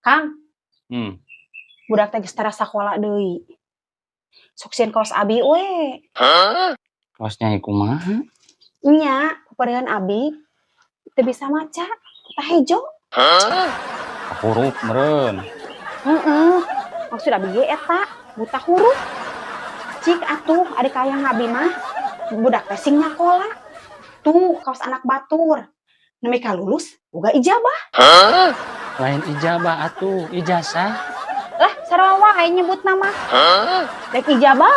Kang. Budak teh geus tara sakola deui. Sok sieun kawas abi we. Kawas nyai kumaha? Nya, peperihan abi teu bisa maca, tah hejo. Huruf meureun. Heeh. Maksud abi ge eta, buta huruf. Cik atuh ari kahayang abi mah budak teh sing nyakola. Tuh kawas anak batur. Nepi ka lulus boga ijabah. Lain ijabah atuh, ijazah. Lah, sarua wae nyebut nama. Rek ijabah,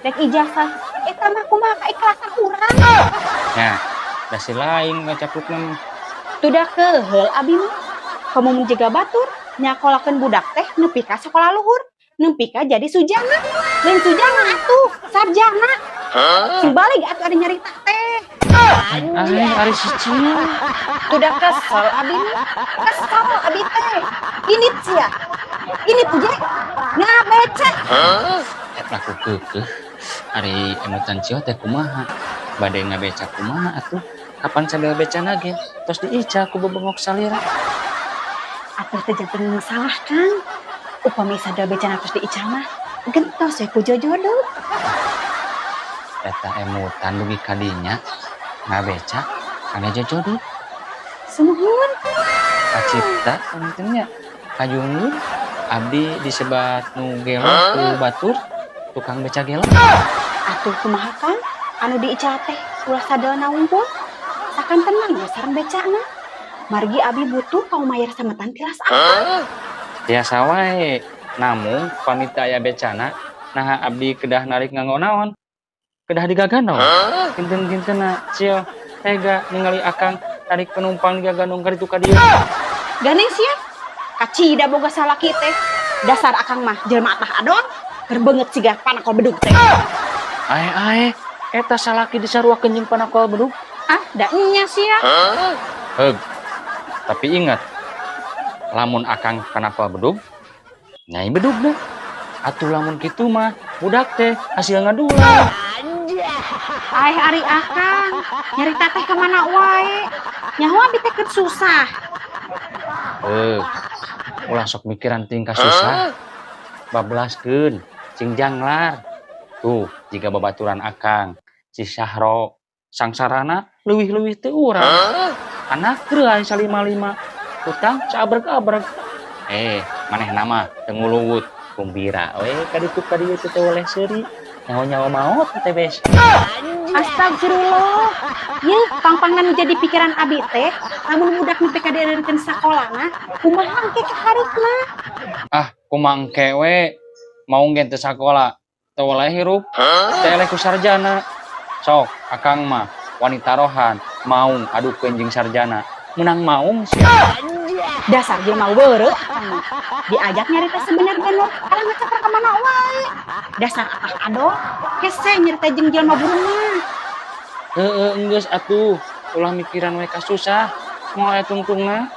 rek ijazah. Eta mah kumaha kaikhlasan urang. Nya, da si lain ngacaprukna mah. Tuh keheul abi mah. Komo mun jiga batur, nyakolakeun budak teh nepi ka sakola luhur, nepi ka jadi sujana. Lain sujana atuh, sarjana. Sing balik atuh ada nyarita teh. Ai, ari si Cia. Tuh kesel abi mah. Kesel abi teh. Ini sia. Ini tuh je. Ngabeca. Eta ku keukeuh. Ari emutan Cio teh kumaha? Bade ngabeca kumaha atuh? Kapan sadar becana ge? Tos diical ku bebengok salira. Atuh teh janten masalah, Kang. Upami sadar becana terus diical mah, gentos we ku jojodo. Eta emutan dugi kadinya ngabeca kana jojodo. Sumuhun. Kacipta punten nya. Kajungun abdi disebat nu gelo ku batur tukang beca gelo. Atuh kumaha, Kang? Anu diical teh ulah sadelna wungkul. Sakantenan we sareng becana. Margi abi butuh kau mayar sametan tilas akang. Biasa wae. Namung pamit aya becana, naha abdi kedah narik nganggo naon? Kedah digagandong. Kinten-kintenna Cio tega ningali akang narik penumpang digagandong ka ditu ka dieu. Gandeng sia. Kacida boga salaki teh. Dasar akang mah jelema atah adon, keur beungeut siga panakol bedug teh. Ae ae, eta salaki disaruakeun jeung panakol bedug. Ah, da nya sia. Heug. Tapi ingat, lamun akang panakol bedug, nyai bedugna. Atuh lamun kitu mah budak teh hasil ngadula. Aeh ari akang, nyarita teh ka mana wae. Nyaho abi teh keur susah. Heuh. Ulah sok mikiran tingkah susah. Bablaskeun, cing janglar. Tuh, jiga babaturan akang, si Syahro sangsarana leuwih-leuwih teu urang. Anak geura salima-lima, hutang saabreg-abreg. Eh, manehna mah teu nguluwut, gumbira we ka ditu ka dieu teh weleh seuri. Nyaho-nyaho maot teh bes. Astagfirullah. Yeuh, pangpangan jadi pikiran abi teh, lamun budak nepi ka dieureunkeun sakolana, kumaha engke ka hareupna? Ah, kumaha engke we, mau ge teu sakola, teu weleh hirup, teu eleh ku sarjana. Sok, akang mah wani tarohan, maung adukeun jeung sarjana. Menang maung sia. Dasar jelema weureuh akang mah. Diajak nyarita sebener-bener, kalah ngacaprak ka mana wae. Dasar atah adon, hese nyarita jeung jelema burung mah. Heeh, enggeus atuh, ulah mikiran we ka susah. Moal aya tungtungna.